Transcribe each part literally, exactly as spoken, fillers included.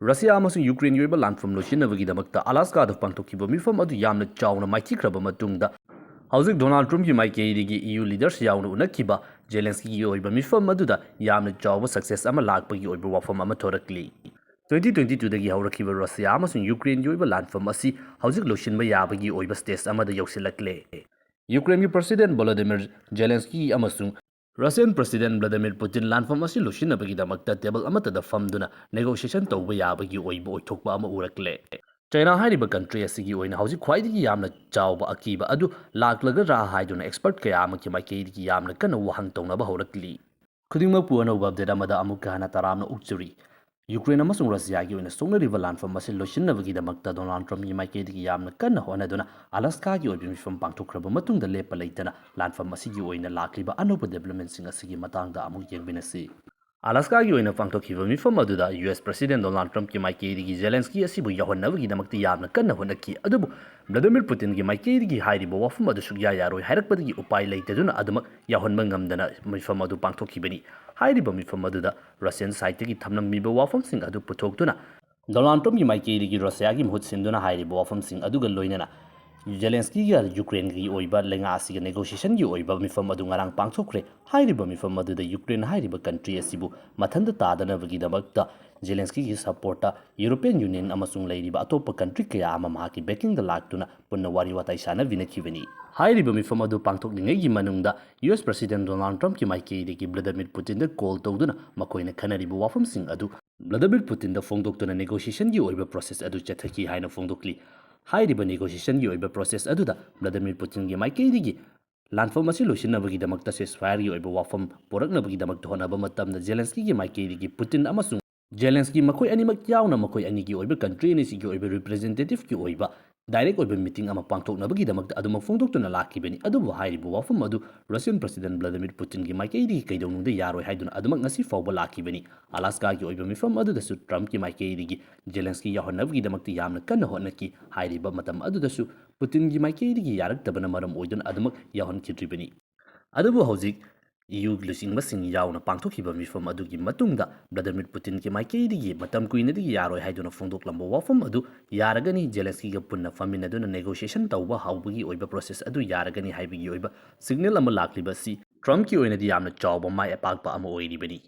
Russia ꯑꯃꯁꯨꯡ ꯌꯨꯀ꯭ꯔꯦꯟꯒꯤ ꯑꯣꯏꯕ ꯂꯥꯟꯐꯝ ꯂꯣꯏꯁꯤꯟꯅꯕꯒꯤꯗꯃꯛꯇ ꯑꯂꯥꯁꯀꯥꯗ ꯄꯥꯡꯊꯣꯛꯈꯤꯕ ꯃꯤꯐꯝ ꯑꯗꯨ ꯌꯥꯝꯅ ꯆꯥꯎꯅ ꯃꯥꯏꯊꯤꯈ꯭ꯔꯕ ꯃꯇꯨꯡꯗ, ꯍꯧꯖꯤꯛ ꯗꯣꯅꯥꯜꯗ ꯇ꯭ꯔꯝꯞꯀꯤ ꯃꯥꯏꯀꯩꯗꯒꯤ ꯏꯌꯨ ꯂꯤꯗꯔꯁ ꯌꯥꯎꯅ ꯎꯅꯈꯤꯕ ꯖꯦꯂꯦꯟꯁꯀꯤꯒꯤ ꯑꯣꯏꯕ ꯃꯤꯐꯝ ꯑꯗꯨꯗ ꯌꯥꯝꯅ ꯆꯥꯎꯕ ꯁꯛꯁꯦꯁ ꯑꯃ ꯂꯥꯛꯄꯒꯤ ꯑꯣꯏꯕ ꯋꯥꯐꯝ ꯑꯃ ꯊꯣꯔꯛꯂꯤ꯫ ꯇ꯭ꯋꯦꯟꯇꯤ ꯇ꯭ꯋꯦꯟꯇꯤ ꯇꯨꯗꯒꯤ ꯍꯧꯔꯛꯈꯤꯕ ꯔꯁꯤꯌꯥ ꯑꯃꯁꯨꯡ ꯌꯨꯀ꯭ꯔꯦꯟꯒꯤ ꯑꯣꯏꯕ ꯂꯥꯟꯐꯝ ꯑꯁꯤ ꯍꯧꯖꯤꯛ ꯂꯣꯏꯁꯤꯟꯕ ꯌꯥꯕꯒꯤ ꯑꯣꯏꯕ ꯁ꯭ꯇꯦꯖ ꯑꯃꯗ ꯌꯧꯁꯤꯜꯂꯛꯂꯦ꯫ ꯌꯨꯀ꯭ꯔꯦꯟꯒꯤ ꯄ꯭ꯔꯁꯤꯗꯦꯟ ꯚꯣꯂꯣꯗꯤꯃꯤꯔ ꯖꯦꯂꯦꯟꯁꯀꯤ ꯑꯃꯁꯨꯡ ꯔꯁꯤꯌꯟ ꯄ꯭ꯔꯁꯤꯗꯦꯟ ꯚ꯭ꯂꯥꯗꯤꯃꯤꯔ ꯄꯨꯇꯤꯟ ꯂꯥꯟꯐꯝ ꯑꯁꯤ ꯂꯣꯏꯁꯤꯟꯅꯕꯒꯤꯗꯃꯛꯇ ꯇꯦꯕꯜ ꯑꯃꯠꯇꯗ ꯐꯝꯗꯨꯅ ꯅꯦꯒꯣꯁꯤꯌꯦꯁꯟ ꯇꯧꯕ ꯌꯥꯕꯒꯤ ꯑꯣꯏꯕ ꯑꯣꯏꯊꯣꯛꯄ ꯑꯃ ꯎꯔꯛꯂꯦ꯫ ꯆꯥꯏꯅꯥ ꯍꯥꯏꯔꯤꯕ ꯀꯟꯇ꯭ꯔꯤ ꯑꯁꯤꯒꯤ ꯑꯣꯏꯅ ꯍꯧꯖꯤꯛ ꯈ꯭ꯋꯥꯏꯗꯒꯤ ꯌꯥꯝꯅ ꯆꯥꯎꯕ ꯑꯀꯤꯕ ꯑꯗꯨ ꯂꯥꯛꯂꯒꯗ꯭ꯔꯥ ꯍꯥꯏꯗꯨꯅ ꯑꯦꯛꯁꯄꯔꯠ ꯀꯌꯥ ꯑꯃꯒꯤ ꯃꯥꯏꯀꯩꯗꯒꯤ ꯌꯥꯝꯅ ꯀꯟꯅ ꯋꯥꯍꯪ ꯇꯧꯅꯕ ꯍꯧꯔꯛꯂꯤ꯫ ꯈꯨꯗꯤꯡꯃꯛꯄꯨ ꯑꯅꯧꯕ ꯑꯞꯗꯦꯠ ꯑꯃꯗ ꯑꯃꯨꯛꯀ ꯍꯟꯅ ꯇꯔꯥꯝꯅ ꯑꯣꯛꯆꯔꯤ꯫ ꯌꯨꯀ꯭ꯔꯦꯟ ꯑꯃꯁꯨꯡ ꯔꯁꯤꯌꯥꯒꯤ ꯑꯣꯏꯅ ꯁꯣꯛꯅꯔꯤꯕ ꯂꯥꯟꯐꯝ ꯑꯁꯤ ꯂꯣꯏꯁꯤꯟꯅꯕꯒꯤꯗꯃꯛꯇ ꯗꯣꯅꯥꯜꯗ ꯇ꯭ꯔꯝꯞꯀꯤ ꯃꯥꯏꯀꯩꯗꯒꯤ ꯌꯥꯝꯅ ꯀꯟꯅ ꯍꯣꯠꯅꯗꯨꯅ ꯑꯂꯥꯁꯀꯥꯒꯤ ꯑꯣꯏꯕ ꯃꯤꯐꯝ ꯄꯥꯡꯊꯣꯛꯈ꯭ꯔꯕ ꯃꯇꯨꯡꯗ ꯂꯦꯞꯄ ꯂꯩꯇꯅ ꯂꯥꯟꯐꯝ ꯑꯁꯤꯒꯤ ꯑꯣꯏꯅ ꯂꯥꯛꯂꯤꯕ ꯑꯅꯧꯕ ꯗꯦꯕꯂꯞꯃꯦꯟꯁꯤꯡ ꯑꯁꯤꯒꯤ ꯃꯇꯥꯡꯗ ꯑꯃꯨꯛ ꯌꯦꯡꯃꯤꯟꯅꯁꯤ꯫ ꯑꯂꯥꯁꯀꯥꯒꯤ ꯑꯣꯏꯅ ꯄꯥꯡꯊꯣꯛꯈꯤꯕ ꯃꯤꯐꯝ ꯑꯗꯨꯗ ꯌꯨ ꯑꯦꯁ ꯄ꯭ꯔꯁꯤꯗꯦꯟ ꯗꯣꯅꯥꯜꯗ ꯇ꯭ꯔꯝꯞꯀꯤ ꯃꯥꯏꯀꯩꯗꯒꯤ ꯖꯦꯂꯦꯟꯁꯀꯤ ꯑꯁꯤꯕꯨ ꯌꯧꯍꯟꯅꯕꯒꯤꯗꯃꯛꯇ ꯌꯥꯝꯅ ꯀꯟꯅ ꯍꯣꯠꯅꯈꯤ, ꯑꯗꯨꯕꯨ ꯚ꯭ꯂꯥꯗꯤꯃꯤꯔ ꯄꯨꯇꯤꯟꯒꯤ ꯃꯥꯏꯀꯩꯗꯒꯤ ꯍꯥꯏꯔꯤꯕ ꯋꯥꯐꯝ ꯑꯗꯨ ꯁꯨꯛꯌꯥ ꯌꯥꯔꯣꯏ ꯍꯥꯏꯔꯛꯄꯗꯒꯤ ꯎꯄꯥꯏ ꯂꯩꯇꯗꯨꯅ ꯑꯗꯨꯃꯛ ꯌꯥꯎꯍꯟꯕ ꯉꯝꯗꯅ ꯃꯤꯐꯝ ꯑꯗꯨ ꯄꯥꯡꯊꯣꯛꯈꯤꯕꯅꯤ꯫ ꯍꯥꯏꯔꯤꯕ ꯃꯤꯐꯝ ꯑꯗꯨꯗ ꯔꯁꯤꯌꯟ ꯁꯥꯏꯠꯇꯒꯤ ꯊꯝꯂꯝꯃꯤꯕ ꯋꯥꯐꯝꯁꯤꯡ ꯑꯗꯨ ꯄꯨꯊꯣꯛꯇꯨꯅ ꯗꯣꯅꯥꯜꯗ ꯇ꯭ꯔꯝꯞꯀꯤ ꯃꯥꯏꯀꯩꯗꯒꯤ ꯔꯁꯤꯌꯥꯒꯤ ꯃꯍꯨꯠ ꯁꯤꯟꯗꯨꯅ ꯍꯥꯏꯔꯤꯕ ꯋꯥꯐꯝꯁꯤꯡ ꯑꯗꯨꯒ ꯂꯣꯏꯅꯅ ꯖꯦꯂꯦꯟꯁꯀꯤꯒ ꯌꯨꯀ꯭ꯔꯦꯟꯒꯤ ꯑꯣꯏꯕ ꯂꯩꯉꯥꯛ ꯑꯁꯤꯒ ꯅꯦꯒꯣꯁꯤꯌꯦꯁꯟꯒꯤ ꯑꯣꯏꯕ ꯃꯤꯐꯝ ꯑꯗꯨ ꯉꯔꯥꯡ ꯄꯥꯡꯊꯣꯛꯈ꯭ꯔꯦ꯫ ꯍꯥꯏꯔꯤꯕ ꯃꯤꯐꯝ ꯑꯗꯨꯗ ꯌꯨꯀ꯭ꯔꯦꯟ ꯍꯥꯏꯔꯤꯕ ꯀꯟꯇ꯭ꯔꯤ ꯑꯁꯤꯕꯨ ꯃꯊꯟꯇ ꯇꯥꯗꯅꯕꯒꯤꯗꯃꯛꯇ ꯖꯦꯂꯦꯟꯁꯀꯤꯒꯤ ꯁꯄꯣꯔꯠꯇ ꯌꯨꯔꯣꯄꯤꯌꯟ ꯌꯨꯅꯤꯌꯟ ꯑꯃꯁꯨꯡ ꯂꯩꯔꯤꯕ ꯑꯇꯣꯞꯄ ꯀꯟꯇ꯭ꯔꯤ ꯀꯌꯥ ꯑꯃ ꯃꯍꯥꯛꯀꯤ ꯕꯦꯀꯤꯡꯗ ꯂꯥꯛꯇꯨꯅ ꯄꯨꯟꯅ ꯋꯥꯔꯤ ꯋꯥꯇꯥꯏ ꯁꯥꯟꯅꯃꯤꯟꯅꯈꯤꯕꯅꯤ꯫ ꯍꯥꯏꯔꯤꯕ ꯃꯤꯐꯝ ꯑꯗꯨ ꯄꯥꯡꯊꯣꯛꯂꯤꯉꯩꯒꯤ ꯃꯅꯨꯡꯗ ꯌꯨ ꯑꯦꯁ ꯄ꯭ꯔꯁꯤꯗꯦꯟ ꯗꯣꯅꯥꯜꯗ ꯇ꯭ꯔꯝꯞꯀꯤ ꯃꯥꯏꯀꯩꯗꯒꯤ ꯚ꯭ꯂꯥꯗꯤꯃꯤꯔ ꯄꯨꯇꯤꯟꯗ ꯀꯣꯜ ꯇꯧꯗꯨꯅ ꯃꯈꯣꯏꯅ ꯈꯟꯅꯔꯤꯕ ꯋꯥꯐꯝꯁꯤꯡ ꯑꯗꯨ ꯚ꯭ꯂꯥꯗꯤꯃꯤꯔ ꯄꯨꯇꯤꯟꯗ ꯐꯣꯡꯗꯣꯛꯇꯨꯅ ꯅꯦꯒꯣꯁꯤꯌꯦꯁꯟꯒꯤ ꯑꯣꯏꯕ ꯄ꯭ꯔꯣꯁꯦꯁ ꯑꯗꯨ ꯆꯠꯊꯈꯤ ꯍꯥꯏꯅ ꯐꯣꯡꯗꯣꯛꯂꯤ꯫ ꯍꯥꯏꯔꯤꯕ ꯅꯦꯒꯣꯁꯤꯌꯦꯁꯟꯒꯤ ꯑꯣꯏꯕ ꯄ꯭ꯔꯣꯁꯦꯁ ꯑꯗꯨꯗ ꯚ꯭ꯂꯥꯗꯤꯃꯤꯔ ꯄꯨꯇꯤꯟꯒꯤ ꯃꯥꯏꯀꯩꯗꯒꯤ ꯂꯥꯟꯐꯝ ꯑꯁꯤ ꯂꯣꯏꯁꯤꯟꯅꯕꯒꯤꯗꯃꯛꯇ ceasefire-ꯒꯤ ꯑꯣꯏꯕ ꯋꯥꯐꯝ ꯄꯨꯔꯛꯅꯕꯒꯤꯗꯃꯛꯇ ꯍꯣꯠꯅꯕ ꯃꯇꯝꯗ ꯖꯦꯂꯦꯟꯁꯀꯤꯒꯤ ꯃꯥꯏꯀꯩꯗꯒꯤ ꯄꯨꯇꯤꯟ ꯑꯃꯁꯨꯡ ꯖꯦꯂꯦꯟꯁꯀꯤ ꯃꯈꯣꯏ ꯑꯅꯤꯃꯛ ꯌꯥꯎꯅ ꯃꯈꯣꯏ ꯑꯅꯤꯒꯤ ꯑꯣꯏꯕ ꯀꯟꯇ꯭ꯔꯤ ꯑꯅꯤꯁꯤꯒꯤ ꯑꯣꯏꯕ ꯔꯤꯄ꯭ꯔꯖꯦꯟꯇꯦꯇꯤꯚꯀꯤ ꯑꯣꯏꯕ ꯗꯥꯏꯔꯦꯛ ꯑꯣꯏꯕ ꯃꯤꯇꯤꯡ ꯑꯃ ꯄꯥꯡꯊꯣꯛꯅꯕꯒꯤꯗꯃꯛꯇ ꯑꯗꯨꯃꯛ ꯐꯣꯡꯗꯣꯛꯇꯨꯅ ꯂꯥꯛꯈꯤꯕꯅꯤ꯫ ꯑꯗꯨꯕꯨ ꯍꯥꯏꯔꯤꯕ ꯋꯥꯐꯝ ꯑꯗꯨ ꯔꯁꯤꯌꯟ ꯄ꯭ꯔꯁꯤꯗꯦꯟ ꯚ꯭ꯂꯥꯗꯤꯃꯤꯔ ꯄꯨꯇꯤꯟꯒꯤ ꯃꯥꯏꯀꯩꯗꯒꯤ ꯀꯩꯗꯧꯅꯨꯡꯗ ꯌꯥꯔꯣꯏ ꯍꯥꯏꯗꯨꯅ ꯑꯗꯨꯃꯛ ꯉꯁꯤ ꯐꯥꯎꯕ ꯂꯥꯛꯈꯤꯕꯅꯤ꯫ ꯑꯂꯥꯁꯀꯥꯒꯤ ꯑꯣꯏꯕ ꯃꯤꯐꯝ ꯑꯗꯨꯗꯁꯨ ꯇ꯭ꯔꯝꯞꯀꯤ ꯃꯥꯏꯀꯩꯗꯒꯤ ꯖꯦꯂꯦꯟꯁꯀꯤ ꯌꯥꯎꯍꯟꯅꯕꯒꯤꯗꯃꯛꯇ ꯌꯥꯝꯅ ꯀꯟꯅ ꯍꯣꯠꯅꯈꯤ꯫ ꯍꯥꯏꯔꯤꯕ ꯃꯇꯝ ꯑꯗꯨꯗꯁꯨ ꯄꯨꯇꯤꯟꯒꯤ ꯃꯥꯏꯀꯩꯗꯒꯤ ꯌꯥꯔꯛꯇꯕꯅ ꯃꯔꯝ ꯑꯣꯏꯗꯨꯅ ꯑꯗꯨꯃꯛ ꯌꯥꯎꯍꯟꯈꯤꯗ꯭ꯔꯤꯕꯅꯤ꯫ ꯑꯗꯨꯕꯨ ꯍꯧꯖꯤꯛ ꯏꯌꯨ ꯂꯨꯆꯤꯡꯕꯁꯤꯡ ꯌꯥꯎꯅ ꯄꯥꯡꯊꯣꯛꯈꯤꯕ ꯃꯤꯐꯝ ꯑꯗꯨꯒꯤ ꯃꯇꯨꯡꯗ ꯚ꯭ꯂꯥꯗꯤꯃꯤꯔ ꯄꯨꯇꯤꯟꯒꯤ ꯃꯥꯏꯀꯩꯗꯒꯤ ꯃꯇꯝ ꯀꯨꯏꯅꯗꯒꯤ ꯌꯥꯔꯣꯏ ꯍꯥꯏꯗꯨꯅ ꯐꯣꯡꯗꯣꯛꯂꯝꯕ ꯋꯥꯐꯝ ꯑꯗꯨ ꯌꯥꯔꯒꯅꯤ, ꯖꯦꯂꯦꯟꯁꯀꯤꯒ ꯄꯨꯟꯅ ꯐꯝꯃꯤꯟꯅꯗꯨꯅ ꯅꯦꯒꯣꯁꯤꯌꯦꯁꯟ ꯇꯧꯕ ꯍꯧꯕꯒꯤ ꯑꯣꯏꯕ ꯄ꯭ꯔꯣꯁꯦꯁ ꯑꯗꯨ ꯌꯥꯔꯒꯅꯤ ꯍꯥꯏꯕꯒꯤ ꯑꯣꯏꯕ ꯁꯤꯒꯅꯦꯜ ꯑꯃ ꯂꯥꯛꯂꯤꯕ ꯑꯁꯤ ꯇ꯭ꯔꯝꯞꯀꯤ ꯑꯣꯏꯅꯗꯤ ꯌꯥꯝꯅ ꯆꯥꯎꯕ ꯃꯥꯏ ꯄꯥꯛꯄ ꯑꯃ ꯑꯣꯏꯔꯤꯕꯅꯤ꯫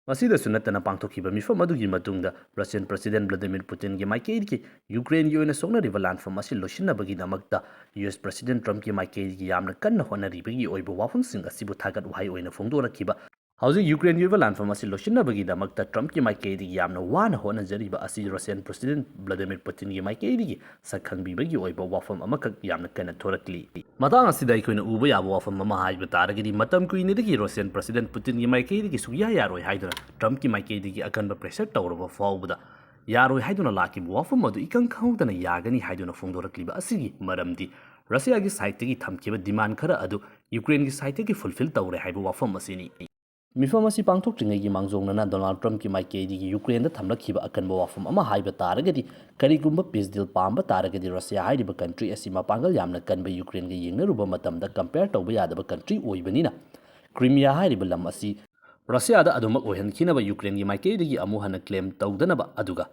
ꯃꯁꯤꯗꯁꯨ ꯅꯠꯇꯅ, ꯄꯥꯡꯊꯣꯛꯈꯤꯕ ꯃꯤꯐꯝ ꯑꯗꯨꯒꯤ ꯃꯇꯨꯡꯗ ꯔꯁꯤꯌꯟ ꯄ꯭ꯔꯁꯤꯗꯦꯟ ꯚ꯭ꯂꯥꯗꯤꯃꯤꯔ ꯄꯨꯇꯤꯟꯒꯤ ꯃꯥꯏꯀꯩꯗꯒꯤ ꯌꯨꯀ꯭ꯔꯦꯟꯒꯤ ꯑꯣꯏꯅ ꯁꯣꯛꯅꯔꯤꯕ ꯂꯥꯟꯐꯝ ꯑꯁꯤ ꯂꯣꯏꯁꯤꯟꯅꯕꯒꯤꯗꯃꯛꯇ ꯌꯨ ꯑꯦꯁ ꯄ꯭ꯔꯁꯤꯗꯦꯟ ꯇ꯭ꯔꯝꯞꯀꯤ ꯃꯥꯏꯀꯩꯗꯒꯤ ꯌꯥꯝꯅ ꯀꯟꯅ ꯍꯣꯠꯅꯔꯤꯕꯒꯤ ꯑꯣꯏꯕ ꯋꯥꯐꯝꯁꯤꯡ ꯑꯁꯤꯕꯨ ꯊꯥꯒꯠ ꯋꯥꯍꯩ ꯑꯣꯏꯅ ꯐꯣꯡꯗꯣꯔꯛꯈꯤꯕ꯫ ꯍꯧꯖꯤꯛ ꯌꯨꯀ꯭ꯔꯦꯟꯒꯤ ꯑꯣꯏꯕ ꯂꯥꯟꯐꯝ ꯑꯁꯤ ꯂꯣꯏꯁꯤꯟꯅꯕꯒꯤꯗꯃꯛꯇ ꯇ꯭ꯔꯝꯞꯀꯤ ꯃꯥꯏꯀꯩꯗꯒꯤ ꯌꯥꯝꯅ ꯋꯥꯅ ꯍꯣꯠꯅꯖꯔꯤꯕ ꯑꯁꯤ ꯔꯁꯤꯌꯟ ꯄ꯭ꯔꯁꯤꯗꯦꯟ ꯚ꯭ꯂꯥꯗꯤꯃꯤꯔ ꯄꯨꯇꯤꯟꯒꯤ ꯃꯥꯏꯀꯩꯗꯒꯤ ꯁꯛ ꯈꯪꯕꯤꯕꯒꯤ ꯑꯣꯏꯕ ꯋꯥꯐꯝ ꯑꯃꯈꯛ ꯌꯥꯝꯅ ꯀꯟꯅ ꯊꯣꯔꯛꯂꯤ꯫ ꯃꯇꯥꯡ ꯑꯁꯤꯗ ꯑꯩꯈꯣꯏꯅ ꯎꯕ ꯌꯥꯕ ꯋꯥꯐꯝ ꯑꯃ ꯍꯥꯏꯕ ꯇꯥꯔꯒꯗꯤ, ꯃꯇꯝ ꯀꯨꯏꯅꯗꯒꯤ ꯔꯁꯤꯌꯟ ꯄ꯭ꯔꯁꯤꯗꯦꯟ ꯄꯨꯇꯤꯟꯒꯤ ꯃꯥꯏꯀꯩꯗꯒꯤ ꯁꯨꯛꯌꯥ ꯌꯥꯔꯣꯏ ꯍꯥꯏꯗꯨꯅ ꯇ꯭ꯔꯝꯞꯀꯤ ꯃꯥꯏꯀꯩꯗꯒꯤ ꯑꯀꯟꯕ ꯄ꯭ꯔꯦꯁꯔ ꯇꯧꯔꯕ ꯐꯥꯎꯕꯗ ꯌꯥꯔꯣꯏ ꯍꯥꯏꯗꯨꯅ ꯂꯥꯛꯈꯤꯕ ꯋꯥꯐꯝ ꯑꯗꯨ ꯏꯀꯪ ꯈꯪꯍꯧꯗꯅ ꯌꯥꯒꯅꯤ ꯍꯥꯏꯗꯨꯅ ꯐꯣꯡꯗꯣꯔꯛꯂꯤꯕ ꯑꯁꯤꯒꯤ ꯃꯔꯝꯗꯤ ꯔꯁꯤꯌꯥꯒꯤ ꯁꯥꯏꯠꯇꯒꯤ ꯊꯝꯈꯤꯕ ꯗꯤꯃꯥꯟ ꯈꯔ ꯑꯗꯨ ꯌꯨꯀ꯭ꯔꯦꯟꯒꯤ ꯁꯥꯏꯠꯇꯒꯤ ꯐꯨꯜꯐꯤꯜ ꯇꯧꯔꯦ ꯍꯥꯏꯕ ꯋꯥꯐꯝ ꯑꯁꯤꯅꯤ꯫ ꯃꯤꯐꯝ ꯑꯁꯤ ꯄꯥꯡꯊꯣꯛꯇ꯭ꯔꯤꯉꯩꯒꯤ ꯃꯥꯡꯖꯧꯅꯅ ꯗꯣꯅꯥꯜꯗ ꯇ꯭ꯔꯝꯞꯀꯤ ꯃꯥꯏꯀꯩꯗꯒꯤ ꯌꯨꯀ꯭ꯔꯦꯟꯗ ꯊꯝꯂꯛꯈꯤꯕ ꯑꯀꯟꯕ ꯋꯥꯐꯝ ꯑꯃ ꯍꯥꯏꯕ ꯇꯥꯔꯒꯗꯤ, ꯀꯔꯤꯒꯨꯝꯕ ꯄꯤꯁ ꯗꯤꯜ ꯄꯥꯝꯕ ꯇꯥꯔꯒꯗꯤ ꯔꯁꯤꯌꯥ ꯍꯥꯏꯔꯤꯕ ꯀꯟꯇ꯭ꯔꯤ ꯑꯁꯤ ꯃꯄꯥꯡꯒꯜ ꯌꯥꯝꯅ ꯀꯟꯕ ꯌꯨꯀ꯭ꯔꯦꯟꯒ ꯌꯦꯡꯅꯔꯨꯕ ꯃꯇꯝꯗ ꯀꯝꯄꯦꯌꯔ ꯇꯧꯕ ꯌꯥꯗꯕ ꯀꯟꯇ꯭ꯔꯤ ꯑꯣꯏꯕꯅꯤꯅ, ꯀ꯭ꯔꯤꯃꯤꯌꯥ ꯍꯥꯏꯔꯤꯕ ꯂꯝ ꯑꯁꯤ ꯔꯁꯤꯌꯥꯗ ꯑꯗꯨꯃꯛ ꯑꯣꯏꯍꯟꯈꯤꯅꯕ ꯌꯨꯀ꯭ꯔꯦꯟꯒꯤ ꯃꯥꯏꯀꯩꯗꯒꯤ ꯑꯃꯨꯛ ꯍꯟꯅ ꯀ꯭ꯂꯦꯝ ꯇꯧꯗꯅꯕ, ꯑꯗꯨꯒ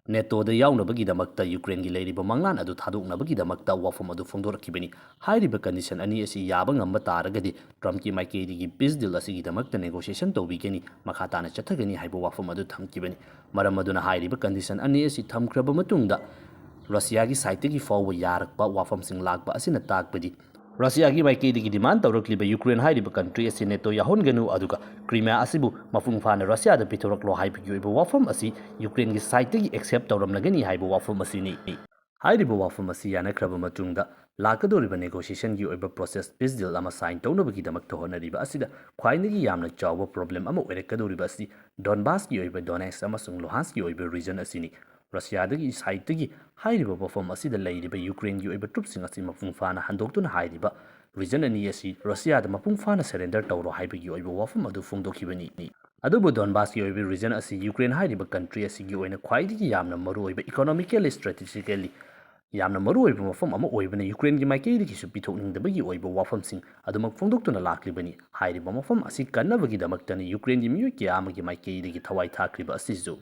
ꯅꯦꯇꯣꯗ ꯌꯥꯎꯅꯕꯒꯤꯗꯃꯛꯇ ꯌꯨꯀ꯭ꯔꯦꯟꯒꯤ ꯂꯩꯔꯤꯕ ꯃꯪꯂꯥꯟ ꯑꯗꯨ ꯊꯥꯗꯣꯛꯅꯕꯒꯤꯗꯃꯛꯇ ꯋꯥꯐꯝ ꯑꯗꯨ ꯐꯣꯡꯗꯣꯔꯛꯈꯤꯕꯅꯤ꯫ ꯍꯥꯏꯔꯤꯕ ꯀꯟꯗꯤꯁꯟ ꯑꯅꯤ ꯑꯁꯤ ꯌꯥꯕ ꯉꯝꯕ ꯇꯥꯔꯒꯗꯤ ꯇ꯭ꯔꯝꯞꯀꯤ ꯃꯥꯏꯀꯩꯗꯒꯤ ꯄꯤꯁ ꯗꯤꯜ ꯑꯁꯤꯒꯤꯗꯃꯛꯇ ꯅꯦꯒꯣꯁꯤꯌꯦꯁꯟ ꯇꯧꯕꯤꯒꯅꯤ, ꯃꯈꯥ ꯇꯥꯅ ꯆꯠꯊꯒꯅꯤ ꯍꯥꯏꯕ ꯋꯥꯐꯝ ꯑꯗꯨ ꯊꯝꯈꯤꯕꯅꯤ꯫ ꯃꯔꯝ ꯑꯗꯨꯅ ꯍꯥꯏꯔꯤꯕ ꯀꯟꯗꯤꯁꯟ ꯑꯅꯤ ꯑꯁꯤ ꯊꯝꯈ꯭ꯔꯕ ꯃꯇꯨꯡꯗ ꯔꯁꯤꯌꯥꯒꯤ ꯁꯥꯏꯠꯇꯒꯤ ꯐꯥꯎꯕ ꯌꯥꯔꯛꯄ ꯋꯥꯐꯝꯁꯤꯡ ꯂꯥꯛꯄ ꯑꯁꯤꯅ ꯇꯥꯛꯄꯗꯤ, ꯔꯁꯤꯌꯥꯒꯤ ꯃꯥꯏꯀꯩꯗꯒꯤ ꯗꯤꯃꯥꯟ ꯇꯧꯔꯛꯂꯤꯕ ꯌꯨꯀ꯭ꯔꯦꯟ ꯍꯥꯏꯔꯤꯕ ꯀꯟꯇ꯭ꯔꯤ ꯑꯁꯤ ꯅꯦꯇꯣ ꯌꯥꯎꯍꯟꯒꯅꯨ, ꯑꯗꯨꯒ ꯀ꯭ꯔꯤꯃꯤꯌꯥ ꯑꯁꯤꯕꯨ ꯃꯄꯨꯡ ꯐꯥꯅ ꯔꯁꯤꯌꯥꯗ ꯄꯤꯊꯣꯔꯛꯂꯣ ꯍꯥꯏꯕꯒꯤ ꯑꯣꯏꯕ ꯋꯥꯐꯝ ꯑꯁꯤ ꯌꯨꯀ꯭ꯔꯦꯟꯒꯤ ꯁꯥꯏꯠꯇꯒꯤ ꯑꯦꯛꯁꯦꯞ ꯇꯧꯔꯝꯂꯒꯅꯤ ꯍꯥꯏꯕ ꯋꯥꯐꯝ ꯑꯁꯤꯅꯤ꯫ ꯍꯥꯏꯔꯤꯕ ꯋꯥꯐꯝ ꯑꯁꯤ ꯌꯥꯅꯈ꯭ꯔꯕ ꯃꯇꯨꯡꯗ, ꯂꯥꯛꯀꯗꯧꯔꯤꯕ ꯅꯦꯒꯣꯁꯤꯌꯦꯁꯟꯒꯤ ꯑꯣꯏꯕ ꯄ꯭ꯔꯣꯁꯦꯁ, ꯄꯤꯁ ꯗꯤꯜ ꯑꯃ ꯁꯥꯏꯟ ꯇꯧꯅꯕꯒꯤꯗꯃꯛꯇ ꯍꯣꯠꯅꯔꯤꯕꯁꯤꯗ ꯈ꯭ꯋꯥꯏꯗꯒꯤ ꯌꯥꯝꯅ ꯆꯥꯎꯕ ꯄ꯭ꯔꯣꯕ꯭ꯂꯦꯝ ꯑꯃ ꯑꯣꯏꯔꯛꯀꯗꯧꯔꯤꯕ ꯑꯁꯤ ꯗꯣꯟꯕꯥꯁꯀꯤ ꯑꯣꯏꯕ ꯗꯣꯅꯦꯠꯁ ꯑꯃꯁꯨꯡ ꯂꯨꯍꯥꯟꯁꯀꯤ ꯑꯣꯏꯕ ꯔꯤꯖꯟ ꯑꯁꯤꯅꯤ꯫ ꯔꯁꯤꯌꯥꯗꯒꯤ ꯁꯥꯏꯠꯇꯒꯤ ꯍꯥꯏꯔꯤꯕ ꯃꯐꯝ ꯑꯁꯤꯗ ꯂꯩꯔꯤꯕ ꯌꯨꯀ꯭ꯔꯦꯟꯒꯤ ꯑꯣꯏꯕ ꯇ꯭ꯔꯨꯞꯁꯤꯡ ꯑꯁꯤ ꯃꯄꯨꯡ ꯐꯥꯅ ꯍꯟꯗꯣꯛꯇꯨꯅ ꯍꯥꯏꯔꯤꯕ ꯔꯤꯖꯟ ꯑꯅꯤ ꯑꯁꯤ ꯔꯁꯤꯌꯥꯗ ꯃꯄꯨꯡ ꯐꯥꯅ ꯁꯔꯦꯟꯗꯔ ꯇꯧꯔꯣ ꯍꯥꯏꯕꯒꯤ ꯑꯣꯏꯕ ꯋꯥꯐꯝ ꯑꯗꯨ ꯐꯣꯡꯗꯣꯛꯈꯤꯕꯅꯤ꯫ ꯑꯗꯨꯕꯨ ꯗꯣꯟꯕꯥꯁꯀꯤ ꯑꯣꯏꯕ ꯔꯤꯖꯟ ꯑꯁꯤ ꯌꯨꯀ꯭ꯔꯦꯟ ꯍꯥꯏꯔꯤꯕ ꯀꯟꯇ꯭ꯔꯤ ꯑꯁꯤꯒꯤ ꯑꯣꯏꯅ ꯈ꯭ꯋꯥꯏꯗꯒꯤ ꯌꯥꯝꯅ ꯃꯔꯨꯑꯣꯏꯕ, ꯏꯀꯣꯅꯣꯃꯤꯀꯦꯜꯂꯤ, ꯁ꯭ꯇ꯭ꯔꯦꯇꯦꯖꯤꯀꯦꯜꯂꯤ ꯌꯥꯝꯅ ꯃꯔꯨꯑꯣꯏꯕ ꯃꯐꯝ ꯑꯃ ꯑꯣꯏꯕꯅ ꯌꯨꯀ꯭ꯔꯦꯟꯒꯤ ꯃꯥꯏꯀꯩꯗꯒꯤꯁꯨ ꯄꯤꯊꯣꯛꯅꯤꯡꯗꯕꯒꯤ ꯑꯣꯏꯕ ꯋꯥꯐꯝꯁꯤꯡ ꯑꯗꯨꯃꯛ ꯐꯣꯡꯗꯣꯛꯇꯨꯅ ꯂꯥꯛꯂꯤꯕꯅꯤ꯫ ꯍꯥꯏꯔꯤꯕ ꯃꯐꯝ ꯑꯁꯤ ꯀꯟꯅꯕꯒꯤꯗꯃꯛꯇꯅꯤ ꯌꯨꯀ꯭ꯔꯦꯟꯒꯤ ꯃꯤꯑꯣꯏ ꯀꯌꯥ ꯑꯃꯒꯤ ꯃꯥꯏꯀꯩꯗꯒꯤ ꯊꯋꯥꯏ ꯊꯥꯈ꯭ꯔꯤꯕ ꯑꯁꯤꯁꯨ꯫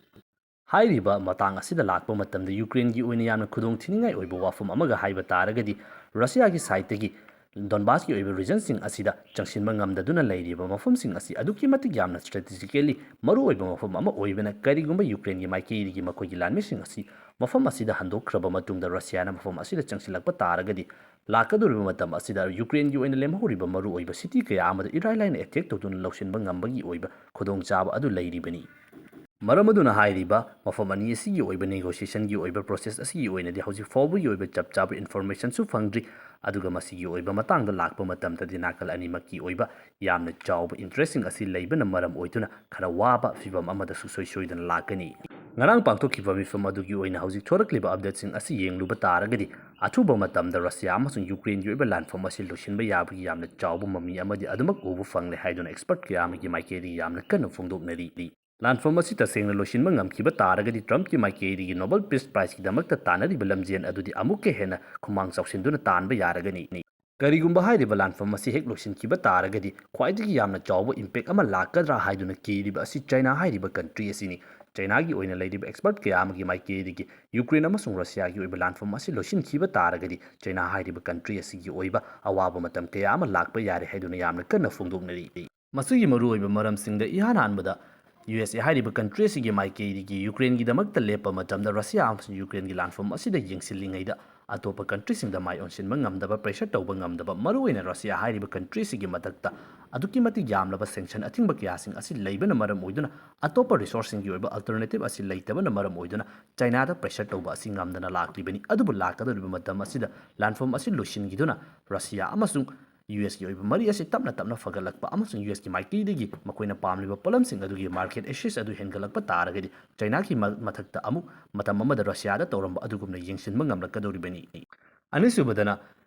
ꯍꯥꯏꯔꯤꯕ ꯃꯇꯥꯡ ꯑꯁꯤꯗ ꯂꯥꯛꯄ ꯃꯇꯝꯗ ꯌꯨꯀ꯭ꯔꯦꯟꯒꯤ ꯑꯣꯏꯅ ꯌꯥꯝꯅ ꯈꯨꯗꯣꯡ ꯊꯤꯅꯤꯡꯉꯥꯏ ꯑꯣꯏꯕ ꯋꯥꯐꯝ ꯑꯃꯒ ꯍꯥꯏꯕ ꯇꯥꯔꯒꯗꯤ, ꯔꯁꯤꯌꯥꯒꯤ ꯁꯥꯏꯠꯇꯒꯤ ꯗꯣꯟꯕꯥꯁꯀꯤ ꯑꯣꯏꯕ ꯔꯤꯖꯟꯁꯤꯡ ꯑꯁꯤꯗ ꯆꯪꯁꯤꯟꯕ ꯉꯝꯗꯗꯨꯅ ꯂꯩꯔꯤꯕ ꯃꯐꯝꯁꯤꯡ ꯑꯁꯤ ꯑꯗꯨꯛꯀꯤ ꯃꯇꯤꯛ ꯌꯥꯝꯅ ꯁ꯭ꯇ꯭ꯔꯦꯇꯦꯖꯤꯀꯦꯜꯂꯤ ꯃꯔꯨꯑꯣꯏꯕ ꯃꯐꯝ ꯑꯃ ꯑꯣꯏꯕꯅ, ꯀꯔꯤꯒꯨꯝꯕ ꯌꯨꯀ꯭ꯔꯦꯟꯒꯤ ꯃꯥꯏꯀꯩꯗꯒꯤ ꯃꯈꯣꯏꯒꯤ ꯂꯥꯟꯃꯤꯁꯤꯡ ꯑꯁꯤ ꯃꯐꯝ ꯑꯁꯤꯗ ꯍꯟꯗꯣꯛꯈ꯭ꯔꯕ ꯃꯇꯨꯡꯗ ꯔꯁꯤꯌꯥꯅ ꯃꯐꯝ ꯑꯁꯤꯗ ꯆꯪꯁꯤꯜꯂꯛꯄ ꯇꯥꯔꯒꯗꯤ, ꯂꯥꯛꯀꯗꯧꯔꯤꯕ ꯃꯇꯝ ꯑꯁꯤꯗ ꯌꯨꯀ꯭ꯔꯦꯟꯒꯤ ꯑꯣꯏꯅ ꯂꯦꯝꯍꯧꯔꯤꯕ ꯃꯔꯨꯑꯣꯏꯕ ꯁꯤꯇꯤ ꯀꯌꯥ ꯑꯃꯗ ꯏꯔꯥꯏ ꯂꯥꯏꯅ ꯑꯦꯇꯦꯛ ꯇꯧꯗꯨꯅ ꯂꯧꯁꯤꯟꯕ ꯉꯝꯕꯒꯤ ꯑꯣꯏꯕ ꯈꯨꯗꯣꯡꯆꯥꯕ ꯑꯗꯨ ꯂꯩꯔꯤꯕꯅꯤ꯫ ꯃꯔꯝ ꯑꯗꯨꯅ ꯍꯥꯏꯔꯤꯕ ꯃꯐꯝ ꯑꯅꯤ ꯑꯁꯤꯒꯤ ꯑꯣꯏꯕ ꯅꯦꯒꯣꯁꯤꯌꯦꯁꯟꯒꯤ ꯑꯣꯏꯕ ꯄ꯭ꯔꯣꯁꯦꯁ ꯑꯁꯤꯒꯤ ꯑꯣꯏꯅꯗꯤ ꯍꯧꯖꯤꯛ ꯐꯥꯎꯕꯒꯤ ꯑꯣꯏꯕ ꯆꯞ ꯆꯥꯕ ꯏꯟꯐꯣꯔꯃꯦꯁꯟꯁꯨ ꯐꯪꯗ꯭ꯔꯤ, ꯑꯗꯨꯒ ꯃꯁꯤꯒꯤ ꯑꯣꯏꯕ ꯃꯇꯥꯡꯗ ꯂꯥꯛꯄ ꯃꯇꯝꯗꯗꯤ ꯅꯥꯀꯜ ꯑꯅꯤꯃꯛꯀꯤ ꯑꯣꯏꯕ ꯌꯥꯝꯅ ꯆꯥꯎꯕ ꯏꯟꯇꯔꯦꯁꯁꯤꯡ ꯑꯁꯤ ꯂꯩꯕꯅ ꯃꯔꯝ ꯑꯣꯏꯗꯨꯅ ꯈꯔ ꯋꯥꯕ ꯐꯤꯚꯝ ꯑꯃꯗꯁꯨ ꯁꯣꯏ ꯁꯣꯏꯗꯅ ꯂꯥꯛꯀꯅꯤ꯫ ꯉꯔꯥꯡ ꯄꯥꯡꯊꯣꯛꯈꯤꯕ ꯃꯤꯐꯝ ꯑꯗꯨꯒꯤ ꯑꯣꯏꯅ ꯍꯧꯖꯤꯛ ꯊꯣꯔꯛꯂꯤꯕ ꯑꯞꯗꯦꯠꯁꯤꯡ ꯑꯁꯤ ꯌꯦꯡꯂꯨꯕ ꯇꯥꯔꯒꯗꯤ, ꯑꯊꯨꯕ ꯃꯇꯝꯗ ꯔꯁꯤꯌꯥ ꯑꯃꯁꯨꯡ ꯌꯨꯀ꯭ꯔꯦꯟꯒꯤ ꯑꯣꯏꯕ ꯂꯥꯟꯐꯝ ꯑꯁꯤ ꯂꯣꯏꯁꯤꯟꯕ ꯌꯥꯕꯒꯤ ꯌꯥꯝꯅ ꯆꯥꯎꯕ ꯃꯃꯤ ꯑꯃꯗꯤ ꯑꯗꯨꯃꯛ ꯎꯕ ꯐꯪꯂꯦ ꯍꯥꯏꯗꯨꯅ ꯑꯦꯛꯁꯄꯔꯠ ꯀꯌꯥ ꯑꯃꯒꯤ ꯃꯥꯏꯀꯩꯗꯒꯤ ꯌꯥꯝꯅ ꯀꯟꯅ ꯐꯣꯡꯗꯣꯛꯅꯔꯤ꯫ ꯂꯥꯟꯐꯝ ꯑꯁꯤ ꯇꯁꯦꯡꯅ ꯂꯣꯏꯁꯤꯟꯕ ꯉꯝꯈꯤꯕ ꯇꯥꯔꯒꯗꯤ, ꯇ꯭ꯔꯝꯞꯀꯤ ꯃꯥꯏꯀꯩꯗꯒꯤ ꯅꯣꯕꯦꯜ ꯄꯤꯁ ꯄ꯭ꯔꯥꯏꯖꯀꯤꯗꯃꯛꯇ ꯇꯥꯟꯅꯔꯤꯕ ꯂꯝꯖꯦꯜ ꯑꯗꯨꯗꯤ ꯑꯃꯨꯛꯀ ꯍꯦꯟꯅ ꯈꯨꯃꯥꯡ ꯆꯥꯎꯁꯤꯟꯗꯨꯅ ꯇꯥꯟꯕ ꯌꯥꯔꯒꯅꯤ꯫ ꯀꯔꯤꯒꯨꯝꯕ ꯍꯥꯏꯔꯤꯕ ꯂꯥꯟꯐꯝ ꯑꯁꯤ ꯍꯦꯛ ꯂꯣꯏꯁꯤꯟꯈꯤꯕ ꯇꯥꯔꯒꯗꯤ, ꯈ꯭ꯋꯥꯏꯗꯒꯤ ꯌꯥꯝꯅ ꯆꯥꯎꯕ ꯏꯝꯄꯦꯛ ꯑꯃ ꯂꯥꯛꯀꯗ꯭ꯔꯥ ꯍꯥꯏꯗꯨꯅ ꯀꯤꯔꯤꯕ ꯑꯁꯤ ꯆꯥꯏꯅꯥ ꯍꯥꯏꯔꯤꯕ ꯀꯟꯇ꯭ꯔꯤ ꯑꯁꯤꯅꯤ꯫ ꯆꯥꯏꯅꯥꯒꯤ ꯑꯣꯏꯅ ꯂꯩꯔꯤꯕ ꯑꯦꯛꯁꯄꯔꯠ ꯀꯌꯥ ꯑꯃꯒꯤ ꯃꯥꯏꯀꯩꯗꯒꯤ ꯌꯨꯀ꯭ꯔꯦꯟ ꯑꯃꯁꯨꯡ ꯔꯁꯤꯌꯥꯒꯤ ꯑꯣꯏꯕ ꯂꯥꯟꯐꯝ ꯑꯁꯤ ꯂꯣꯏꯁꯤꯟꯈꯤꯕ ꯇꯥꯔꯒꯗꯤ, ꯆꯥꯏꯅꯥ ꯍꯥꯏꯔꯤꯕ ꯀꯟꯇ꯭ꯔꯤ ꯑꯁꯤꯒꯤ ꯑꯣꯏꯕ ꯑꯋꯥꯕ ꯃꯇꯝ ꯀꯌꯥ ꯑꯃ ꯂꯥꯛꯄ ꯌꯥꯔꯦ ꯍꯥꯏꯗꯨꯅ ꯌꯥꯝꯅ ꯀꯟꯅ ꯐꯣꯡꯗꯣꯛꯅꯔꯤ꯫ ꯃꯁꯤꯒꯤ ꯃꯔꯨꯑꯣꯏꯕ ꯃꯔꯝꯁꯤꯡꯗ ꯏꯍꯥꯟ ꯍꯥꯟꯕꯗ, ꯌꯨ ꯑꯦꯁ ꯑꯦ ꯍꯥꯏꯔꯤꯕ ꯀꯟꯇ꯭ꯔꯤ ꯑꯁꯤꯒꯤ ꯃꯥꯏꯀꯩꯗꯒꯤ ꯌꯨꯀ꯭ꯔꯦꯟꯒꯤꯗꯃꯛꯇ ꯂꯦꯞꯄ ꯃꯇꯝꯗ, ꯔꯁꯤꯌꯥ ꯑꯃꯁꯨꯡ ꯌꯨꯀ꯭ꯔꯦꯟꯒꯤ ꯂꯥꯟꯐꯝ ꯑꯁꯤꯗ ꯌꯦꯡꯁꯤꯜꯂꯤꯉꯩꯗ ꯑꯇꯣꯞꯄ ꯀꯟꯇ꯭ꯔꯤꯁꯤꯡꯗ ꯃꯥꯏ ꯑꯣꯟꯁꯤꯟꯕ ꯉꯝꯗꯕ, ꯄ꯭ꯔꯦꯁꯔ ꯇꯧꯕ ꯉꯝꯗꯕ, ꯃꯔꯨꯑꯣꯏꯅ ꯔꯁꯤꯌꯥ ꯍꯥꯏꯔꯤꯕ ꯀꯟꯇ꯭ꯔꯤ ꯑꯁꯤꯒꯤ ꯃꯊꯛꯇ ꯑꯗꯨꯛꯀꯤ ꯃꯇꯤꯛ ꯌꯥꯝꯂꯕ ꯁꯦꯡꯁꯟ ꯑꯊꯤꯡꯕ ꯀꯌꯥꯁꯤꯡ ꯑꯁꯤ ꯂꯩꯕꯅ ꯃꯔꯝ ꯑꯣꯏꯗꯨꯅ, ꯑꯇꯣꯞꯄ ꯔꯤꯁꯣꯔꯁꯁꯤꯡꯒꯤ ꯑꯣꯏꯕ ꯑꯜꯇꯔꯅꯦꯇꯤꯚ ꯑꯁꯤ ꯂꯩꯇꯕꯅ ꯃꯔꯝ ꯑꯣꯏꯗꯨꯅ, ꯆꯥꯏꯅꯥꯗ ꯄ꯭ꯔꯦꯁꯔ ꯇꯧꯕ ꯑꯁꯤ ꯉꯝꯗꯅ ꯂꯥꯛꯂꯤꯕꯅꯤ꯫ ꯑꯗꯨꯕꯨ ꯂꯥꯛꯀꯗꯧꯔꯤꯕ ꯃꯇꯝ ꯑꯁꯤꯗ ꯂꯥꯟꯐꯝ ꯑꯁꯤ ꯂꯣꯏꯁꯤꯟꯈꯤꯗꯨꯅ, ꯔꯁꯤꯌꯥ ꯑꯃꯁꯨꯡ ꯌꯨ ꯑꯦꯁꯀꯤ ꯑꯣꯏꯕ ꯃꯔꯤ ꯑꯁꯤ ꯇꯞꯅ ꯇꯞꯅ ꯐꯒꯠꯂꯛꯄ ꯑꯃꯁꯨꯡ ꯌꯨ ꯑꯦꯁꯀꯤ ꯃꯥꯏꯀꯩꯗꯒꯤ ꯃꯈꯣꯏꯅ ꯄꯥꯝꯂꯤꯕ ꯄꯣꯠꯂꯝꯁꯤꯡ ꯑꯗꯨꯒꯤ ꯃꯥꯔꯀꯦꯠ ꯑꯦꯛꯁꯦꯁ ꯑꯗꯨ ꯍꯦꯟꯒꯠꯂꯛꯄ ꯇꯥꯔꯒꯗꯤ, ꯆꯥꯏꯅꯥꯒꯤ ꯃ-, ꯃꯊꯛꯇ ꯑꯃꯨꯛ ꯃꯇꯝ ꯑꯃꯗ ꯔꯁꯤꯌꯥꯗ ꯇꯧꯔꯝꯕ ꯑꯗꯨꯒꯨꯝꯅ ꯌꯦꯡꯁꯤꯟꯕ ꯉꯝꯂꯛꯀꯗꯧꯔꯤꯕꯅꯤ꯫ ꯑꯅꯤꯁꯨꯕꯗꯅ,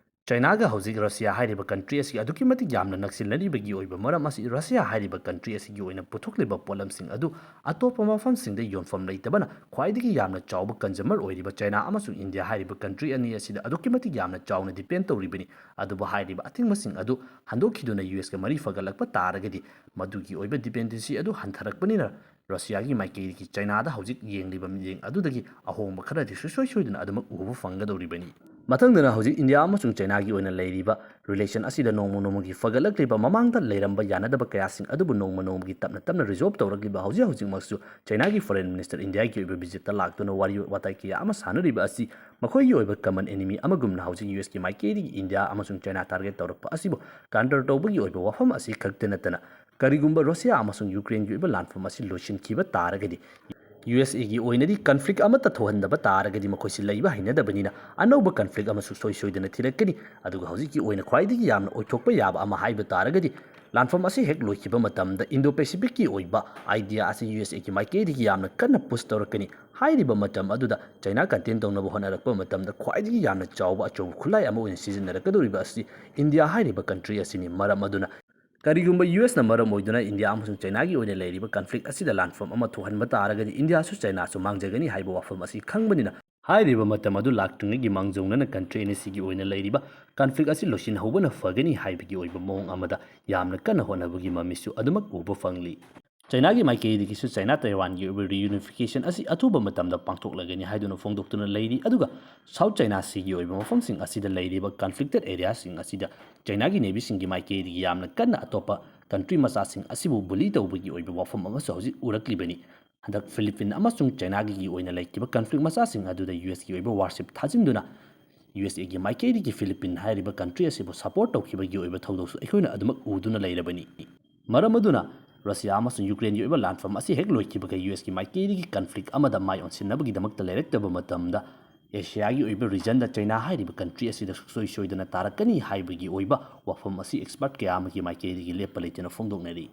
ꯆꯥꯏꯅꯥꯒ ꯍꯧꯖꯤꯛ ꯔꯁꯤꯌꯥ ꯍꯥꯏꯔꯤꯕ ꯀꯟꯇ꯭ꯔꯤ ꯑꯁꯤ ꯑꯗꯨꯛꯀꯤ ꯃꯇꯤꯛ ꯌꯥꯝꯅ ꯅꯛꯁꯤꯟꯅꯔꯤꯕꯒꯤ ꯑꯣꯏꯕ ꯃꯔꯝ ꯑꯁꯤ ꯔꯁꯤꯌꯥ ꯍꯥꯏꯔꯤꯕ ꯀꯟꯇ꯭ꯔꯤ ꯑꯁꯤꯒꯤ ꯑꯣꯏꯅ ꯄꯨꯊꯣꯛꯂꯤꯕ ꯄꯣꯠꯂꯝꯁꯤꯡ ꯑꯗꯨ ꯑꯇꯣꯞꯄ ꯃꯐꯝꯁꯤꯡꯗ ꯌꯣꯟꯐꯝ ꯂꯩꯇꯕꯅ ꯈ꯭ꯋꯥꯏꯗꯒꯤ ꯌꯥꯝꯅ ꯆꯥꯎꯕ ꯀꯟꯖꯨꯃꯔ ꯑꯣꯏꯔꯤꯕ ꯆꯥꯏꯅꯥ ꯑꯃꯁꯨꯡ ꯏꯟꯗꯤꯌꯥ ꯍꯥꯏꯔꯤꯕ ꯀꯟꯇ꯭ꯔꯤ ꯑꯅꯤ ꯑꯁꯤꯗ ꯑꯗꯨꯛꯀꯤ ꯃꯇꯤꯛ ꯌꯥꯝꯅ ꯆꯥꯎꯅ ꯗꯤꯄꯦꯟ ꯇꯧꯔꯤꯕꯅꯤ꯫ ꯑꯗꯨꯕꯨ ꯍꯥꯏꯔꯤꯕ ꯑꯊꯤꯡꯕꯁꯤꯡ ꯑꯗꯨ ꯍꯟꯗꯣꯛꯈꯤꯗꯨꯅ ꯌꯨ ꯑꯦꯁꯀ ꯃꯔꯤ ꯐꯒꯠꯂꯛꯄ ꯇꯥꯔꯒꯗꯤ ꯃꯗꯨꯒꯤ ꯑꯣꯏꯕ ꯗꯤꯄꯦꯟꯗꯦꯟꯁꯤ ꯑꯗꯨ ꯍꯟꯊꯔꯛꯄꯅꯤꯅ ꯔꯁꯤꯌꯥꯒꯤ ꯃꯥꯏꯀꯩꯗꯒꯤ ꯆꯥꯏꯅꯥꯗ ꯍꯧꯖꯤꯛ ꯌꯦꯡꯂꯤꯕ ꯃꯤꯠꯌꯦꯡ ꯑꯗꯨꯗꯒꯤ ꯑꯍꯣꯡꯕ ꯈꯔꯗꯤ ꯁꯨꯡꯁꯣꯏ ꯁꯣꯏꯗꯅ ꯑꯗꯨꯃꯛ ꯎꯕ ꯐꯪꯒꯗꯧꯔꯤꯕꯅꯤ꯫ ꯃꯊꯪꯗꯅ ꯍꯧꯖꯤꯛ ꯏꯟꯗꯤꯌꯥ ꯑꯃꯁꯨꯡ ꯆꯥꯏꯅꯥꯒꯤ ꯑꯣꯏꯅ ꯂꯩꯔꯤꯕ ꯔꯤꯂꯦꯁꯟ ꯑꯁꯤꯗ ꯅꯣꯡꯃ ꯅꯣꯡꯃꯒꯤ ꯐꯒꯠꯂꯛꯂꯤꯕ, ꯃꯃꯥꯡꯗ ꯂꯩꯔꯝꯕ ꯌꯥꯅꯗꯕ ꯀꯌꯥꯁꯤꯡ ꯑꯗꯨꯕꯨ ꯅꯣꯡꯃ ꯅꯣꯡꯃꯒꯤ ꯇꯞꯅ ꯇꯞꯅ ꯔꯤꯖꯣꯜꯕ ꯇꯧꯔꯛꯂꯤꯕ, ꯍꯧꯖꯤꯛ ꯍꯧꯖꯤꯛꯃꯛꯁꯨ ꯆꯥꯏꯅꯥꯒꯤ ꯐꯣꯔꯦꯟ ꯃꯤꯅꯤꯁꯇꯔ ꯏꯟꯗꯤꯌꯥꯒꯤ ꯑꯣꯏꯕ ꯚꯤꯖꯤꯠꯇ ꯂꯥꯛꯇꯨꯅ ꯋꯥꯔꯤ ꯋꯥꯇꯥꯏ ꯀꯌꯥ ꯑꯃ ꯁꯥꯟꯅꯔꯤꯕ ꯑꯁꯤ ꯃꯈꯣꯏꯒꯤ ꯑꯣꯏꯕ ꯀꯃꯟ ꯑꯦꯅꯤꯃꯤ ꯑꯃꯒꯨꯝꯅ ꯍꯧꯖꯤꯛ ꯌꯨ ꯑꯦꯁꯀꯤ ꯃꯥꯏꯀꯩꯗꯒꯤ ꯏꯟꯗꯤꯌꯥ ꯑꯃꯁꯨꯡ ꯆꯥꯏꯅꯥ ꯇꯥꯔꯒꯦꯠ ꯇꯧꯔꯛꯄ ꯑꯁꯤꯕꯨ ꯀꯥꯎꯟꯇꯔ ꯇꯧꯕꯒꯤ ꯑꯣꯏꯕ ꯋꯥꯐꯝ ꯑꯁꯤ ꯈꯛꯇ ꯅꯠꯇꯅ ꯀꯔꯤꯒꯨꯝꯕ ꯔꯁꯤꯌꯥ ꯑꯃꯁꯨꯡ ꯌꯨꯀ꯭ꯔꯦꯟꯒꯤ ꯑꯣꯏꯕ ꯂꯥꯟꯐꯝ ꯑꯁꯤ ꯂꯣꯏꯁꯤꯟꯈꯤꯕ ꯇꯥꯔꯒꯗꯤ, ꯌꯨ ꯑꯦꯁ ꯑꯦꯒꯤ ꯑꯣꯏꯅꯗꯤ ꯀꯟꯐ꯭ꯂꯤꯛ ꯑꯃꯠꯇ ꯊꯣꯛꯍꯟꯗꯕ ꯇꯥꯔꯒꯗꯤ ꯃꯈꯣꯏꯁꯤ ꯂꯩꯕ ꯍꯩꯅꯗꯕꯅꯤꯅ ꯑꯅꯧꯕ ꯀꯟꯐ꯭ꯂꯤꯛ ꯑꯃꯁꯨ ꯁꯣꯏ ꯁꯣꯏꯗꯅ ꯊꯤꯔꯛꯀꯅꯤ꯫ ꯑꯗꯨꯒ ꯍꯧꯖꯤꯛꯀꯤ ꯑꯣꯏꯅ ꯈ꯭ꯋꯥꯏꯗꯒꯤ ꯌꯥꯝꯅ ꯑꯣꯏꯊꯣꯛꯄ ꯌꯥꯕ ꯑꯃ ꯍꯥꯏꯕ ꯇꯥꯔꯒꯗꯤ, ꯂꯥꯟꯐꯝ ꯑꯁꯤ ꯍꯦꯛ ꯂꯣꯏꯈꯤꯕ ꯃꯇꯝꯗ ꯏꯟꯗꯣ ꯄꯦꯁꯤꯐꯤꯛꯀꯤ ꯑꯣꯏꯕ ꯑꯥꯏꯗꯤꯌꯥ ꯑꯁꯤ ꯌꯨ ꯑꯦꯁ ꯑꯦꯒꯤ ꯃꯥꯏꯀꯩꯗꯒꯤ ꯌꯥꯝꯅ ꯀꯟꯅ ꯄꯨꯁ ꯇꯧꯔꯛꯀꯅꯤ꯫ ꯍꯥꯏꯔꯤꯕ ꯃꯇꯝ ꯑꯗꯨꯗ ꯆꯥꯏꯅꯥ ꯀꯟꯇꯦꯟ ꯇꯧꯅꯕ ꯍꯣꯠꯅꯔꯛꯄ ꯃꯇꯝꯗ ꯈ꯭ꯋꯥꯏꯗꯒꯤ ꯌꯥꯝꯅ ꯆꯥꯎꯕ ꯑꯆꯧꯕ ꯈꯨꯠꯂꯥꯏ ꯑꯃ ꯑꯣꯏꯅ ꯁꯤꯖꯤꯟꯅꯔꯛꯀꯗꯧꯔꯤꯕ ꯑꯁꯤ ꯏꯟꯗꯤꯌꯥ ꯍꯥꯏꯔꯤꯕ ꯀꯟꯇ꯭ꯔꯤ ꯑꯁꯤꯅꯤ꯫ ꯃꯔꯝ ꯑꯗꯨꯅ ꯀꯔꯤꯒꯨꯝꯕ ꯌꯨ ꯑꯦꯁꯅ ꯃꯔꯝ ꯑꯣꯏꯗꯨꯅ ꯏꯟꯗꯤꯌꯥ ꯑꯃꯁꯨꯡ ꯆꯥꯏꯅꯥꯒꯤ ꯑꯣꯏꯅ ꯂꯩꯔꯤꯕ ꯀꯟꯐ꯭ꯂꯤꯛ ꯑꯁꯤꯗ ꯂꯥꯟꯐꯝ ꯑꯃ ꯊꯣꯛꯍꯟꯕ ꯇꯥꯔꯒꯗꯤ ꯏꯟꯗꯤꯌꯥꯁꯨ ꯆꯥꯏꯅꯥꯁꯨ ꯃꯥꯡꯖꯒꯅꯤ ꯍꯥꯏꯕ ꯋꯥꯐꯝ ꯑꯁꯤ ꯈꯪꯕꯅꯤꯅ, ꯍꯥꯏꯔꯤꯕ ꯃꯇꯝ ꯑꯗꯨ ꯂꯥꯛꯇ꯭ꯔꯤꯉꯩꯒꯤ ꯃꯥꯡꯖꯧꯅꯅ ꯀꯟꯇ꯭ꯔꯤ ꯑꯅꯤꯁꯤꯒꯤ ꯑꯣꯏꯅ ꯂꯩꯔꯤꯕ ꯀꯟꯐ꯭ꯂꯤꯛ ꯑꯁꯤ ꯂꯣꯏꯁꯤꯟꯍꯧꯕꯅ ꯐꯒꯅꯤ ꯍꯥꯏꯕꯒꯤ ꯑꯣꯏꯕ ꯃꯑꯣꯡ ꯑꯃꯗ ꯌꯥꯝꯅ ꯀꯟꯅ ꯍꯣꯠꯅꯕꯒꯤ ꯃꯃꯤꯁꯨ ꯑꯗꯨꯃꯛ ꯎꯕ ꯐꯪꯂꯤ꯫ ꯆꯥꯏꯅꯥꯒꯤ ꯃꯥꯏꯀꯩꯗꯒꯤꯁꯨ ꯆꯥꯏꯅꯥ ꯇꯥꯏꯋꯥꯟꯒꯤ ꯑꯣꯏꯕ ꯔꯤꯌꯨꯅꯤꯐꯤꯀꯦꯁꯟ ꯑꯁꯤ ꯑꯊꯨꯕ ꯃꯇꯝꯗ ꯄꯥꯡꯊꯣꯛꯂꯒꯅꯤ ꯍꯥꯏꯗꯨꯅ ꯐꯣꯡꯗꯣꯛꯇꯨꯅ ꯂꯩꯔꯤ꯫ ꯑꯗꯨꯒ ꯁꯥꯎꯠ ꯆꯥꯏꯅꯥ ꯁꯤꯒꯤ ꯑꯣꯏꯕ ꯃꯐꯝꯁꯤꯡ ꯑꯁꯤꯗ ꯂꯩꯔꯤꯕ ꯀꯟꯐ꯭ꯂꯤꯛꯇꯦꯠ ꯑꯦꯔꯤꯌꯥꯁꯤꯡ ꯑꯁꯤꯗ ꯆꯥꯏꯅꯥꯒꯤ ꯅꯦꯚꯤꯁꯤꯡꯒꯤ ꯃꯥꯏꯀꯩꯗꯒꯤ ꯌꯥꯝꯅ ꯀꯟꯅ ꯑꯇꯣꯞꯄ ꯀꯟꯇ꯭ꯔꯤ ꯃꯆꯥꯁꯤꯡ ꯑꯁꯤꯕꯨ ꯕꯨꯂꯤ ꯇꯧꯕꯒꯤ ꯑꯣꯏꯕ ꯋꯥꯐꯝ ꯑꯃꯁꯨ ꯍꯧꯖꯤꯛ ꯎꯔꯛꯂꯤꯕꯅꯤ꯫ ꯍꯟꯗꯛ ꯐꯤꯂꯤꯄꯤꯟ ꯑꯃꯁꯨꯡ ꯆꯥꯏꯅꯥꯒꯤ ꯑꯣꯏꯅ ꯂꯩꯈꯤꯕ ꯀꯟꯐ꯭ꯂꯤꯛ ꯃꯆꯥꯁꯤꯡ ꯑꯗꯨꯗ ꯌꯨ ꯑꯦꯁꯀꯤ ꯑꯣꯏꯕ ꯋꯥꯔꯁꯤꯞ ꯊꯥꯖꯤꯟꯗꯨꯅ ꯌꯨ ꯑꯦꯁ ꯑꯦꯒꯤ ꯃꯥꯏꯀꯩꯗꯒꯤ ꯐꯤꯂꯤꯄꯤꯟ ꯍꯥꯏꯔꯤꯕ ꯀꯟꯇ꯭ꯔꯤ ꯑꯁꯤꯕꯨ ꯁꯄꯣꯔꯠ ꯇꯧꯈꯤꯕꯒꯤ ꯑꯣꯏꯕ ꯊꯧꯗꯣꯛꯁꯨ ꯑꯩꯈꯣꯏꯅ ꯑꯗꯨꯃꯛ ꯎꯗꯨꯅ ꯂꯩꯔꯕꯅꯤ꯫ ꯃꯔꯝ ꯑꯗꯨꯅ ꯔꯁꯤꯌꯥ ꯑꯃꯁꯨꯡ ꯌꯨꯀ꯭ꯔꯦꯟꯒꯤ ꯑꯣꯏꯕ ꯂꯥꯟꯐꯝ ꯑꯁꯤ ꯍꯦꯛ ꯂꯣꯏꯈꯤꯕꯒ ꯌꯨ ꯑꯦꯁꯀꯤ ꯃꯥꯏꯀꯩꯗꯒꯤ ꯀꯟꯐ꯭ꯂꯤꯛ ꯑꯃꯗ ꯃꯥꯏ ꯑꯣꯟꯁꯤꯟꯅꯕꯒꯤꯗꯃꯛꯇ ꯂꯩꯔꯛꯇꯕ ꯃꯇꯝꯗ ꯑꯦꯁꯤꯌꯥꯒꯤ ꯑꯣꯏꯕ ꯔꯤꯖꯟꯗ ꯆꯥꯏꯅꯥ ꯍꯥꯏꯔꯤꯕ ꯀꯟꯇ꯭ꯔꯤ ꯑꯁꯤꯗ ꯁꯨꯡꯁꯣꯏ ꯁꯣꯏꯗꯅ ꯇꯥꯔꯛꯀꯅꯤ ꯍꯥꯏꯕꯒꯤ ꯑꯣꯏꯕ ꯋꯥꯐꯝ ꯑꯁꯤ ꯑꯦꯛꯁꯄꯔꯠ ꯀꯌꯥ ꯑꯃꯒꯤ ꯃꯥꯏꯀꯩꯗꯒꯤ ꯂꯦꯞꯄ ꯂꯩꯇꯅ ꯐꯣꯡꯗꯣꯛꯅꯔꯤ꯫